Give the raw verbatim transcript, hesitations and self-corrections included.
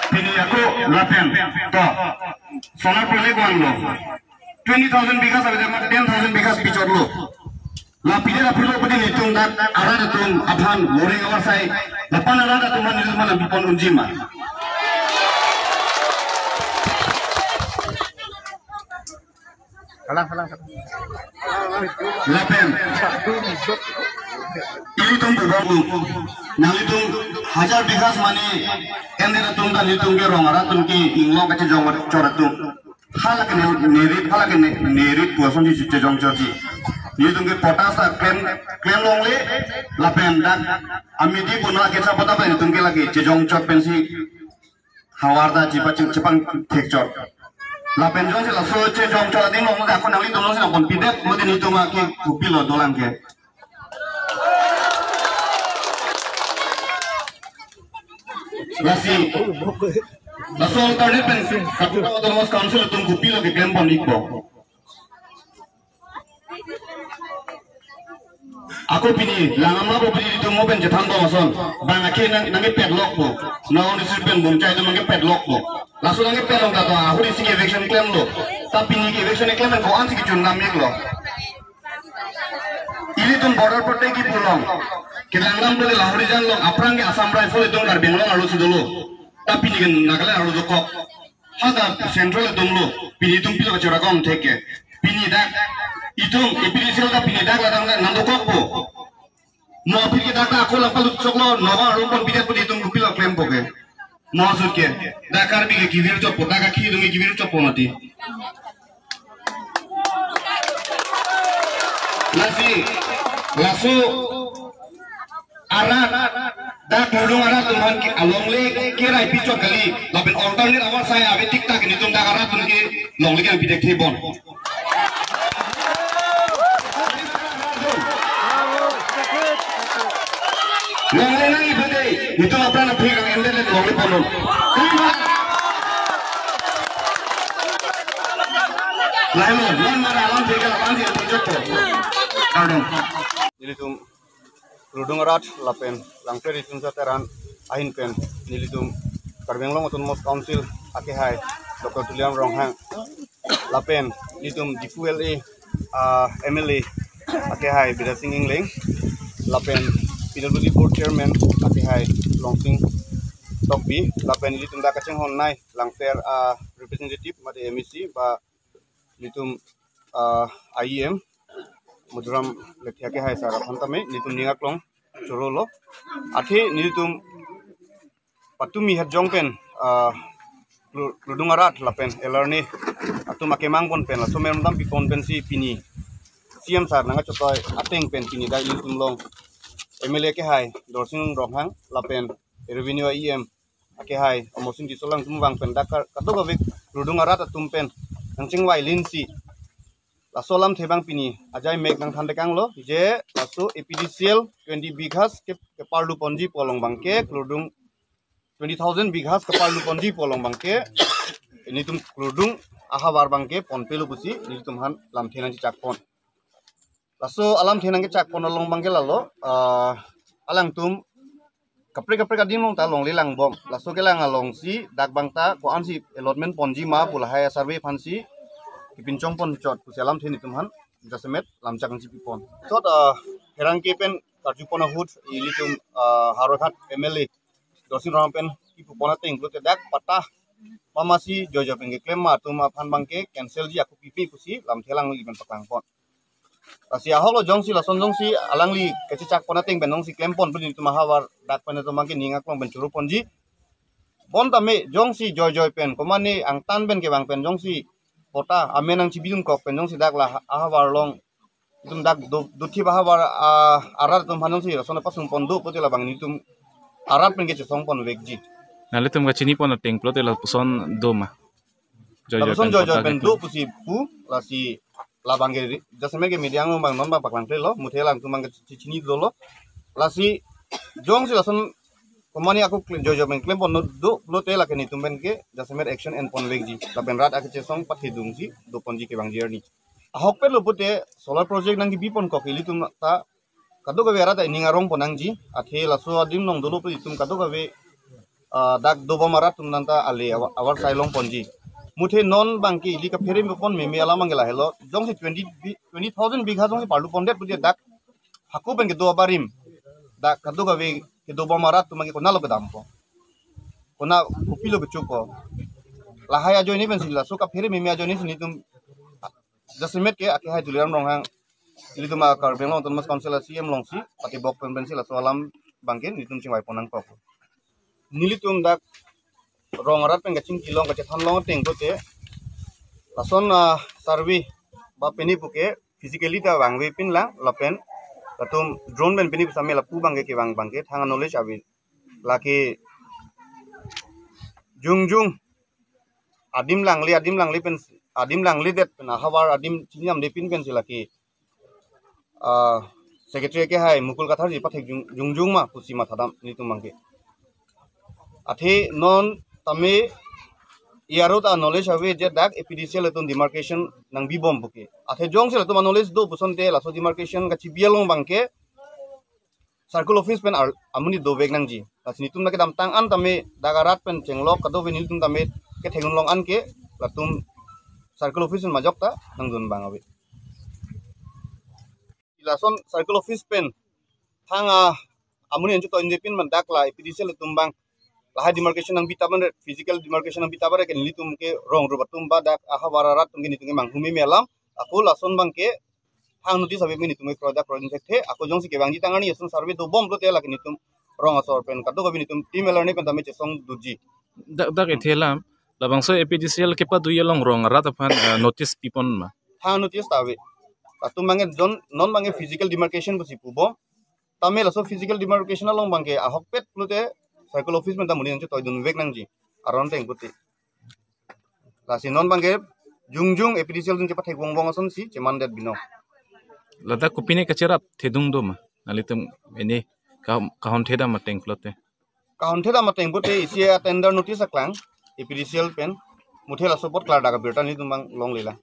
Pini ako lapen to solar project vanglo. Twenty thousand bighas avedet amat ten thousand bighas pichotlo. La pide la pilo pudi nelitum dak arat atum aphan moreng avarsai. Lapen arat atum aphan nelitum aphan pipon unji ma. Kalang, kalang, kalang. Lapen ilitum bubong nanglitum hajar bighas mane ende atum ta nelitum ke rong arat atum ke inglong kachejong chot atum. Halake ne-, nerit, halake ne-, nerit puason si chejong chot si. Nelitum ke potas ta klem, klem longle, lapen dak amidi puna ke sa pota pen nelitum ke lake chejong chot pensi havar ta chepa ching chepang thek chot. Lapen jongsi laso chejong chot ading long ako nanglitum si nangpon pidet, modi nelitum ke kopilo dolang ke. Lasi, laso alternate pen Katunga Autonomous Council atum kopilo keklem pon ikpo. Ako pini langdam lapo pini itum mo pen chethan bom ason. Bang akhei nang, nangkepet lokpo. Nong district pen bumchai itum nangkepet lokpo. Laso nangkepet long ta to ahut isi ke eviction klemlo. Ta pini ke eviction keklem ko-ansi kechun lam iklo. Ilitum border protect kipu along. Kelangdam pule Lahorijan along aphrang ke Assam Rifle itum Karbi Anglong arlo si dolo. Ta pini ke Nagaland arlo dokok. Hata central atum lo, pini itum pilo kachora kong thek ke. Pini dak, itum, A P D C L ta pini dak ladak nang dokokpo. Mo aphi ke dak ta ako lang palut choklo, noba arum pon pidet pun itum kopilo klempo ke. Mo asut ke, dak Karbi ke kivir chotpo, dak akhei itum ke kivir chotpo mati. Lasi, laso arat, dak Kurdung arat atum aphan ke alongle kerai pichot kali, lapen alternate avarsai ave tik tak nelitum dak arat atum ke longle ke pidet thebon. Longle nang ibu de, nelitum apran aphi kang ende le longle ponlun. Lailo, non mara alam thek ke lapan dia pichot po. Kardom. Nelitum Kurdung arat lapen Langpher Riso Nimso Arat ahin pen nelitum Karbi Anglong Autonomous Council akehai Doctor Tuliram Ronghang lapen nelitum Diphu L A, ah, M L A akehai Bidya Sing Engleng lapen P W D Board Chairman akehai Longsing Tokbi lapen nelitum dak kachinghon nai Langpher, ah, representative mate M A C ba nelitum, ah, I E M Madhuram Lekthe akehai sir aphan tame nelitum ning aklong chorolo. Athe nelitum patumi hajong pen, ah, Kru-, Kurdung arat lapen L R N A atum akemang pon pen laso mem dam pipon pensi pini C M sir nangkachotoi ateng pen pini dak ilitum along M L A akehai Dorsing Ronghang lapen Revenue I E M akehai Amarsing Tisso alanglitum vang pen dak ka-, kadokave Kurdung arat atum pen nangchingvai linsi laso alamthe abang pini ajai mek nangthan tekanglo, je laso A P D C L twenty bighas ke, keparlu ponji pu along abangke Kurdung twenty thousand bighas keparlu ponji pu along abangke nelitum Kurdung ahavar abangke ponpelo pusi nelitum aphan lamthe nangchechak pon. Laso alamthe nangkechak pon along abangke lalo, ah, alangtum kaprek kaprek adim along ta longle langbom. Laso kelang alongsi dak abang ta ko-ansi allotment ponji ma pu lahai a-survey aphansi kepinchong pon chot pusi alamthe nelitum aphan jasemet lamchak nangchipi pon. Chot, ah, pherangke pen karju pon ahut ilitum, ah, Howraghat M L A Dorsing Ronghang pen kipu pon ateng pulote dak patta pamasi joijoi pen keklem ma atum aphan abangke cancel ji, ako pipe pusi lamthe alangli pen paklang pon. Lasi ahoklo jongsi lason jongsi alangli kachechak pon ateng pen jongsi klem pon pu nelitum ahavar dak pen atum abangke ning aklong pen choro ponji. Bonta me jongsi joijoi pen, komane angtan pen kevang pen jongsi patta amen nangchibidun kok pen jongsi dak la ahavar along itum dak do, dothip ahavar, ah, arat atum aphan jongsi lason pasung pon do pulote labang nelitum arat pen kechesong pon vekji. Nanglitum kachini pon ateng pulote lapuson do ma? Joijoi lapuson pen joijoi patta pen kipu do pusi pu, lasi labang ke ri-, jasemet ke media along abang non abang paklang klelo, muthe alangtum abang kachini dolo. Lasi jongsi lason komane ako kle-, joijoi pen klem pon do pulote lake nelitum pen ke jasemet action en pon vekji. Lapen rat akechesong pathedungsi do ponji kevangji arni. Ahokpet lo pulote solar project nangkebi pon kok ilitum ta kadokave arat ta ining arong pon nangji, athe laso adim along dolo pu itum kadokave ah, dak dobom arat atum nanta ale awa- awar sai longponji. Muthe non abangke ili kaphere mepon meme alam abangke lahelo. Jongsi twenty bi- twenty thousand bigha jongsi parlu pondet pute dak hako pen kedo abarim, dak kadokave kedobom arat atum abangke konatlo kedampo, konat kopilo kechokpo. Lahai ajoine pensi laso kaphere meme ajoine si nelitum jasemet ke akehai Tuliram Ronghang, nelitum a Karbi Anglong Autonomous Council a C M alongsi patibok pen pensi laso alam abangke nelitum chingvaipon nangkok. Nelitum dak rong arat pen kachingki long kachethan long ateng pute lason, ah, survey ba pini puke physically ta vangvepinlang lapen latum drone pen pini pusitame lapu abangke kevang abangke thang a-knowledge ave. Lake jongjong adim langle adim langle pen adim langledet pen ahavar adim chinijamdepin pensi lake, ah, Secretary akehai Mukul Kathar ji pathek jung- jongjong ma pusi mathadam nelitum abangke. Athe non tame iyaro ta knowledge ave je dak A P D C L atum demarcation nangbibom puke. Athe jongsi latum a-knowledge do pusonte laso demarcation kachibi along abangke circle office pen ar- amonit dovek nangji. Lasi nelitum na kedamtang an tame dak arat pen chenglok kadokave nelitum tame kethek-un long anke latum circle office pen majok ta nangdun abang ave. Lason circle office pen thang a amonit anchot toindepin man dak la A P D C L atum abang lahai demarcation nangbi taban re, physical demarcation nangbi taban re ke nelitum ke rong rup atum ba dak ahavar arat atum ke nelitum ke manghu meme alam. Ako lason abangke thang notice ave nelitum ke krodak krodin thekthe. Ako jongsi kevangji tang arni ason survey dobom pute lake nelitum rong asor pen kadokave nelitum team alarni pen tame chesong duji. Dak dak ethe alam labangso A P D C L kepadoji along rong arat aphan, eh, notice pipon ma? Thang notice ta ave. Latum abangke jon non abangke physical demarcation pusi pubom. Tame laso physical demarcation along abangke ahokpet pute circle office pen ta amonit anchot toidunvek nangji. Aron ateng pute. Lasi non abangke jongjong A P D C L atum chepathek vongvong asonsi chemandet binong. Ladak kopine kacherap thedung do ma? Nelitum ini ka- kahon thedam ateng pulote. Kahon thedam ateng pute isi a tender notice aklang A P D C L pen. Muthe laso apot klardak abirta nelitum abang longlelang.